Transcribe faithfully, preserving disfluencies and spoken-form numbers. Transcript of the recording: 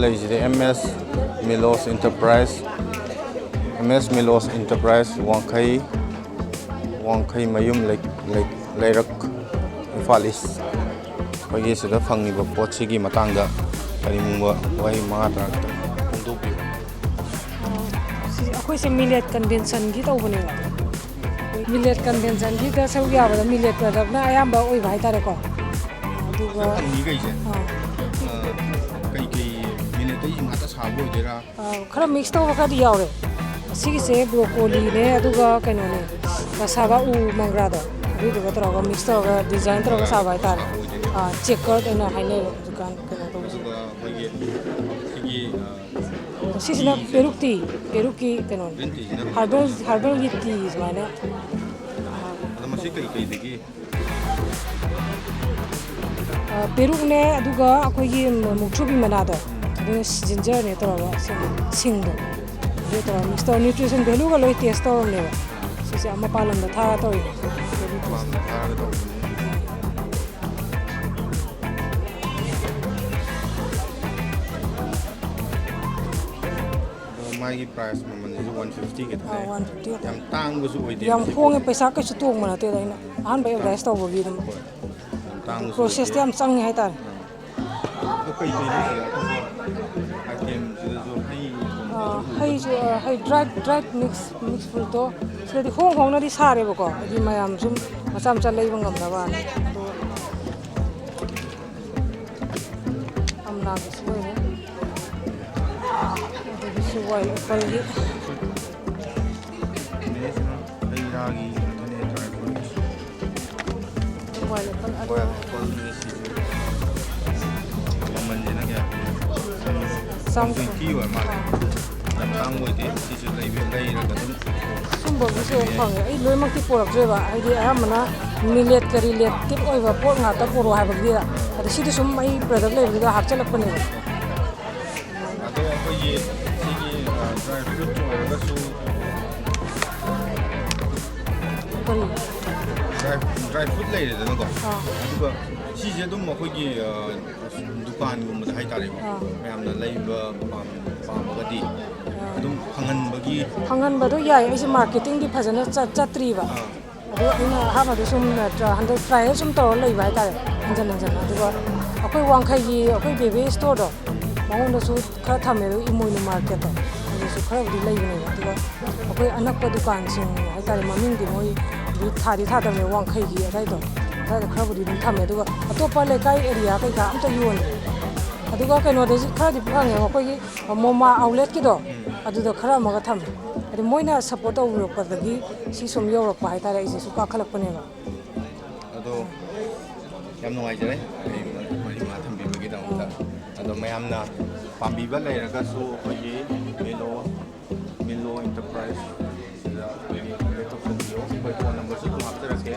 ꯂꯩꯁꯤꯗꯤ M ꯑꯦꯁ ꯃꯤꯂꯣꯁ enterprise, M ꯑꯦꯁ ꯃꯤꯂꯣꯁ enterprise, ꯋꯥꯡꯈꯩ, ꯋꯥꯡꯈꯩ ꯃꯌꯨꯝ ꯂꯩ-, ꯂꯩ-, ꯂꯩꯔꯛ, ꯏꯝꯐꯥꯜ ꯏꯁ꯫ ꯑꯩꯈꯣꯏꯒꯤ ꯁꯤꯗ ꯐꯪꯉꯤꯕ ꯄꯣꯠꯁꯤꯒꯤ ꯃꯇꯥꯡꯗ ꯀꯔꯤꯒꯨꯝꯕ ꯋꯥꯍꯩ ꯃꯉꯥ ꯇꯔꯥ ꯈꯛꯇꯪ ꯐꯣꯡꯗꯣꯛꯄꯤꯌꯨ꯫ ꯁꯤ ꯑꯩꯈꯣꯏꯁꯦ ꯃꯤꯂꯦꯠ ꯀꯟꯚꯦꯟꯁꯟꯒꯤ ꯇꯧꯕꯅꯦꯕ꯫ ꯃꯤꯂꯦꯠ ꯀꯟꯚꯦꯟꯁꯟꯒꯤꯗ ꯁꯔꯨꯛ ꯌꯥꯕꯗ ꯃꯤꯂꯦꯠ ꯄ꯭ꯔꯗꯛꯅ ꯑꯌꯥꯝꯕ ꯑꯣꯏꯕ ꯍꯥꯏꯇꯥꯔꯦꯀꯣ꯫ ꯑꯗꯨꯒ ꯐꯪꯉꯤꯈꯩꯁꯦ ꯑꯥ, ꯀꯩꯀꯩ ꯃꯤꯂꯦꯠꯇꯩ ꯉꯥꯛꯇ ꯁꯥꯕ ꯑꯣꯏꯗꯣꯏꯔꯥ? ꯑꯥ, ꯈꯔ ꯃꯤꯛꯁ ꯇꯧꯕ ꯈꯔꯗꯤ ꯌꯥꯎꯔꯦ꯫ ꯑꯁꯤꯒꯤꯁꯦ ꯕ꯭ꯔꯣꯀꯣꯂꯤꯅꯦ, ꯑꯗꯨꯒ ꯀꯩꯅꯣꯅꯦ, ꯀꯁꯥꯕ ꯎ ꯃꯪꯒ꯭ꯔꯥꯗꯣ, ꯑꯗꯨꯏꯗꯨꯒ ꯇꯧꯔꯒ ꯃꯤꯛꯁ ꯇꯧꯔꯒ ꯗꯤꯖꯥꯏꯟ ꯇꯧꯔꯒ ꯁꯥꯕ ꯍꯥꯏꯇꯥꯔꯦ꯫ ꯑꯣꯏꯗꯣꯏꯅꯦ꯫ ꯑꯥ, ꯆꯦꯀꯔ ꯑꯣꯏꯅ ꯍꯥꯏꯅꯩꯕ ꯍꯧꯖꯤꯛꯀꯥꯟ ꯀꯩꯅꯣ ꯇꯧꯕꯁꯦ꯫ ꯑꯗꯨꯒ ꯑꯩꯈꯣꯏꯒꯤ ꯁꯤꯒꯤ ꯁꯤꯁꯤꯅ ꯄꯦꯔꯨꯛꯇꯤ, ꯄꯦꯔꯨꯛꯀꯤ ꯀꯩꯅꯣꯅꯦ, ꯒ꯭ꯔꯤꯟ ꯇꯤꯁꯤꯅ ꯍꯥꯔꯕꯦꯜ, ꯍꯥꯔꯕꯦꯜꯒꯤ ꯇꯤ ꯁꯨꯃꯥꯏꯅ꯫ ꯑꯗꯣ ꯃꯁꯤ ꯀꯩ ꯀꯩꯗꯒꯤ? ꯑ, ꯄꯦꯔꯨꯛꯅꯦ, ꯑꯗꯨꯒ ꯑꯩꯈꯣꯏꯒꯤ ꯃꯨꯛꯊ꯭ꯔꯨꯕꯤ ꯃꯅꯥꯗꯣ, ꯑꯗꯨꯅ ꯖꯤꯟꯖꯔꯅꯦ ꯇꯧꯔꯒ ꯁꯦꯝꯕ, ꯁꯤꯡꯗꯣ, ꯑꯗꯨ ꯇꯧꯔꯒ ꯃꯤꯛꯁ ꯇꯧꯔ ꯅ꯭ꯌꯨꯇ꯭ꯔꯤꯁꯟ ꯚꯦꯂꯨꯒ ꯂꯣꯏ ꯇꯦꯁ ꯇꯧꯔꯕꯅꯦꯕ꯫ ꯁꯤꯁꯦ ꯃꯄꯥꯟ ꯂꯝꯗ ꯊꯥꯔ ꯇꯧꯔꯤꯅꯦ꯫ ꯃꯄꯥꯟꯗ ꯊꯥꯔꯒ ꯇꯧꯕꯅꯤ꯫ ꯑꯗꯣ ꯃꯥꯒꯤ ꯄ꯭ꯔꯥꯏꯁ ꯃꯃꯜꯁꯤꯁꯨ ꯋꯥꯟ ꯐꯤꯐꯇꯤ ꯈꯛꯇꯅꯦ꯫ ꯑꯥ, ꯋꯥꯟ ꯐꯤꯐꯇꯤ ꯈꯛꯇꯅꯦ꯫ ꯌꯥꯝ ꯇꯥꯡꯕꯁꯨ ꯑꯣꯏꯗꯦ꯫ ꯌꯥꯝ ꯍꯣꯡꯉꯦ, ꯄꯩꯁꯥ ꯀꯩꯁꯨ ꯇꯣꯡꯕ ꯅꯠꯇꯦꯗ꯫ ꯑꯩꯅ ꯑꯍꯥꯟꯕ ꯑꯦꯗꯚꯔꯇꯥꯏꯁ ꯇꯧꯕꯒꯤ ꯑꯗꯨꯝ ꯌꯥꯝ ꯇꯥꯡꯕꯁꯨ ꯄ꯭ꯔꯣꯁꯦꯁꯇꯤ ꯑꯣꯏꯗꯦ꯫ ꯌꯥꯝ ꯆꯪꯉꯦ ꯍꯥꯏꯇꯥꯔꯦ꯫ ꯑꯗꯣ ꯀꯩ ꯀꯩꯅꯣ ꯁꯤꯗ ꯑꯇꯣꯞꯄ ꯑꯥꯏꯇꯦꯝꯁꯤꯗꯁꯨ ꯍꯩ ꯑꯥ, ꯍꯩꯁꯨ, ꯑꯥ, ꯍꯩ ꯗ꯭ꯔꯥꯏꯠ, ꯗ꯭ꯔꯥꯏꯠ ꯃꯤꯛꯁ, ꯃꯤꯛꯁ ꯐ꯭ꯔꯨꯠꯇꯣ ꯁꯤꯗꯗꯤ ꯍꯣꯡ ꯍꯣꯡꯅꯗꯤ ꯁꯥꯔꯦꯕꯀꯣ, ꯍꯥꯏꯗꯤ ꯃꯌꯥꯝ ꯁꯨꯝ ꯃꯆꯥ ꯃꯆꯥ ꯂꯩꯕ ꯉꯝꯅꯕ꯫ ꯑꯗꯣ ꯀꯝꯂꯥꯒꯤꯁꯨ ꯂꯩꯔꯦ, ꯑꯗꯒꯤ ꯁꯤ ꯋꯥꯏꯜ ꯑꯦꯄꯜꯒꯤ꯫ ꯍꯩ ꯔꯥꯒꯤ ꯉꯥꯛꯇꯅꯦ, ꯗ꯭ꯔꯥꯏ ꯐ꯭ꯔꯨꯠꯁ꯫ ꯋꯥꯏꯜ ꯑꯦꯄꯜ ꯑꯗꯣ ꯋꯥꯏꯜ ꯑꯦꯄꯜꯅꯦ ꯁꯤꯁꯨ꯫ ꯃꯃꯜꯁꯤꯅ ꯀꯌꯥ ꯄꯤ? ꯋꯥꯟ ꯇ꯭ꯋꯦꯟꯇꯤ ꯑꯣꯏꯔ ꯃꯥꯜꯂꯦ꯫ ꯌꯥꯝ ꯇꯥꯡꯕ ꯑꯣꯏꯗꯦ꯫ ꯁꯤꯁꯨ ꯂꯩꯕ, ꯂꯩꯔꯒ ꯑꯗꯨꯝ ꯁꯨꯝꯕꯒꯤꯁꯨ ꯐꯪꯉꯦ꯫ ꯑꯩ ꯂꯣꯏꯅꯃꯛꯇꯤ ꯄꯣꯔꯛꯇ꯭ꯔꯦꯕ, ꯍꯥꯏꯗꯤ ꯑꯌꯥꯝꯕꯅ ꯃꯤꯂꯦꯠꯀ ꯔꯤꯂꯦꯇꯤꯞ ꯑꯣꯏꯕ ꯄꯣꯠ ꯉꯥꯛꯇ ꯄꯣꯔꯛꯑꯣ ꯍꯥꯏꯕꯗꯨꯗ, ꯑꯗ ꯁꯤꯗꯤ ꯁꯨꯝ ꯑꯩ ꯄ꯭ꯔꯗꯛ ꯂꯩꯕꯗꯨꯗ ꯍꯥꯞꯆꯤꯜꯂꯛꯄꯅꯦꯕ꯫ ꯑꯗꯣ ꯑꯩꯈꯣꯏꯒꯤ ꯁꯤꯒꯤ, ꯑ, ꯗ꯭ꯔꯥꯏ ꯐ꯭ꯔꯨꯠ ꯑꯣꯏꯔꯒꯁꯨ ꯀꯔꯤ? ꯗ꯭ꯔꯥꯏ ꯗ꯭ꯔꯥꯏ ꯐ꯭ꯔꯨꯠ ꯂꯩꯔꯦꯗꯅꯀꯣ꯫ ꯑꯥ꯫ ꯑꯗꯨꯒ ꯁꯤꯁꯦ ꯑꯗꯨꯝ ꯑꯩꯈꯣꯏꯒꯤ ꯑ, ꯗꯨꯀꯥꯟꯒꯨꯝꯕꯗ ꯍꯥꯏꯇꯥꯔꯦꯀꯣ꯫ ꯑꯥ꯫ ꯃꯌꯥꯝꯅ ꯂꯩꯕ ꯄꯥꯝ- ꯄꯥꯝꯃꯒꯗꯤ ꯑꯗꯨꯝ ꯐꯪꯍꯟꯕꯒꯤ ꯐꯪꯍꯟꯕꯗꯣ ꯌꯥꯏ꯫ ꯑꯩꯁꯦ ꯃꯥꯔꯀꯦꯇꯤꯡꯗꯤ ꯐꯖꯅ ꯆꯠ- ꯆꯠꯇ꯭ꯔꯤꯕ꯫ ꯑꯥ꯫ ꯑꯗꯣ ꯑꯩꯅ ꯑꯍꯥꯟꯕꯗ ꯁꯨꯝ ꯅꯠꯇ꯭ꯔ ꯍꯟꯗꯛ ꯇ꯭ꯔꯥꯏꯌꯦꯜ ꯁꯨꯝ ꯇꯧꯔ ꯂꯩꯕ ꯍꯥꯏꯇꯥꯔꯦ, ꯍꯟꯖꯟ ꯍꯟꯖꯟꯅ꯫ ꯑꯗꯨꯒ ꯑꯩꯈꯣꯏ ꯋꯥꯡꯈꯩꯒꯤ ꯑꯩꯈꯣꯏ ꯕꯦꯕꯦ ꯁ꯭ꯇꯣꯔꯗꯣ, ꯃꯉꯣꯟꯗꯁꯨ ꯈꯔ ꯊꯝꯃꯦ꯫ ꯑꯗꯨꯒ ꯏꯃꯣꯏꯅꯨ ꯃꯥꯔꯀꯦꯠꯇꯣ, ꯑꯗꯨꯁꯨ ꯈꯔꯕꯨꯗꯤ ꯂꯩꯕꯅꯦꯕ꯫ ꯑꯗꯨꯒ ꯑꯩꯈꯣꯏ ꯑꯅꯛꯄ ꯗꯨꯀꯥꯟꯁꯤꯡ ꯍꯥꯏꯇꯥꯔꯦ, ꯃꯃꯤꯡꯗꯤ ꯃꯣꯏꯗꯤ ꯊꯥꯗꯤ ꯊꯥꯗꯕꯅꯦ, ꯋꯥꯡꯈꯩꯒꯤ ꯑꯗꯥꯏꯗꯣ, ꯑꯗꯥꯏꯗ ꯈꯔꯕꯨꯗꯤ ꯑꯗꯨꯝ ꯊꯝꯃꯦ꯫ ꯑꯗꯨꯒ ꯑꯇꯣꯞꯄ ꯂꯩꯀꯥꯏ ꯑꯦꯔꯤꯌꯥ ꯀꯩꯀꯥ ꯑꯝꯇ ꯌꯣꯟꯗꯦ꯫ ꯑꯗꯨꯒ ꯀꯩꯅꯣꯗꯁꯨ ꯈꯔꯗꯤ ꯐꯪꯉꯦ, ꯑꯩꯈꯣꯏꯒꯤ ꯃꯣꯃꯥ ꯑꯥꯎꯠꯂꯦꯠꯀꯤꯗꯣ, ꯑꯗꯨꯗ ꯈꯔ ꯑꯃꯒ ꯊꯝꯃꯦ꯫ ꯍꯥꯏꯗꯤ ꯃꯣꯏꯅ ꯁꯞꯄꯣꯔꯠ ꯇꯧꯕꯤꯔꯛꯄꯗꯒꯤ ꯁꯤ ꯁꯨꯝ ꯌꯧꯔꯛꯄ ꯍꯥꯏꯇꯥꯔꯦ, ꯑꯩꯁꯦ ꯁꯨꯝ ꯀꯥꯈꯠꯂꯛꯄꯅꯦꯕ꯫ ꯑꯗꯣ ꯌꯥꯝ ꯅꯨꯡꯉꯥꯏꯖꯔꯦ, ꯑꯩ ꯃꯔꯤ ꯃꯉꯥ ꯊꯝꯕꯤꯕꯒꯤꯗꯃꯛꯇ꯫ ꯑꯗꯣ ꯃꯌꯥꯝꯅ ꯄꯥꯝꯕꯤꯕ ꯂꯩꯔꯒꯁꯨ ꯑꯩꯈꯣꯏꯒꯤ ꯃꯤꯂꯣ ꯃꯤꯂꯣ ꯑꯦꯟꯇꯔꯄ꯭ꯔꯥꯏꯁ ꯁꯤꯗ ꯑꯩꯈꯣꯏꯒꯤ ꯀꯟꯇꯦꯛ ꯇꯧꯁꯟꯕꯤꯌꯣ꯫ ꯑꯩꯈꯣꯏ ꯐꯣꯟ ꯅꯝꯕꯔꯁꯨ ꯑꯗꯨꯝ ꯍꯥꯞꯆꯔꯛꯀꯦ꯫